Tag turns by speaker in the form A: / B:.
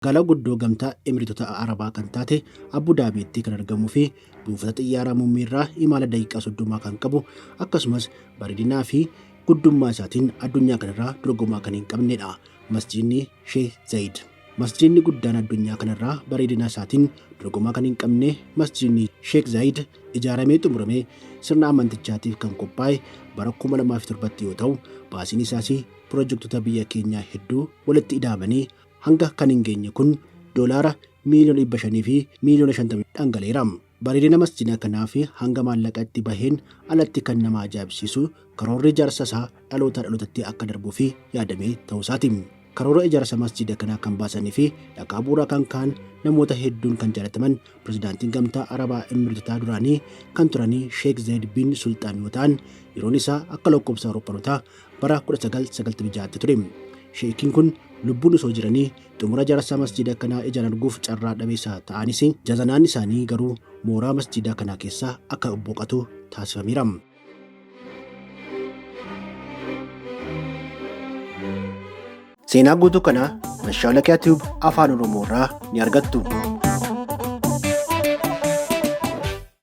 A: Magaalaa guddoo gamtaa Emireetota Arabaa kan taate Abu Daabiitti kan argamuu fi buufata xiyyaaraa muummee irraa imala daqiiqaa 30 kan qabu akkasumas bareedinaa fi guddummaa isaatiin addunyaa kanarraa dorgomaa kan hin qabnedha. Masjiidni Sheeh Zayid. Masjiidni guddaan addunyaa kanarraa bareedina isaatiin dorgomaa kan hin qabne Masjiidni Sheek Zayid ijaaramee xumuramee sirna amantichaatiif kan qophaa'e bara 2007tti yoo ta'u, baasiin isaas piroojektoota biyya keenyaa hedduu walitti ida'amanii hanga kan hin geenye kun doolaara miiliyoona 500 fi miiliyoona 50 dhangala'eera. Bareedina masjiida kanaa fi hanga maallaqa itti baheen alatti kan nama ajaa'ibsiisu karoorri ijaarsa isaa dhalootaa dhalootatti akka darbuu fi yaadamee ta'uu isaati. Karoora ijaarsa masjiida kanaa kan baasanii fi dhakaa bu'uuraa kan ka'an namoota hedduun kan jaalataman pirezidaantiin gamtaa Arabaa Emireetotaa duraanii kan turanii Sheek Zayed bin Sulxaan yoo ta'an yeroon isaa akka lakkoofsa Awurooppanotaa bara 1996tti ture. Sheekiin kun lubbuun osoo jiranii xumura ijaarsa masjiida kanaa ijaan arguuf carraa dhabeessa ta'anis jazanaan isaanii garuu mooraa masjiida kanaa keessa akka boqotu taasifameera. Seenaa guutuu kanaa Mashaalakiyaa Tube Afaan Oromoo irraa ni argattu.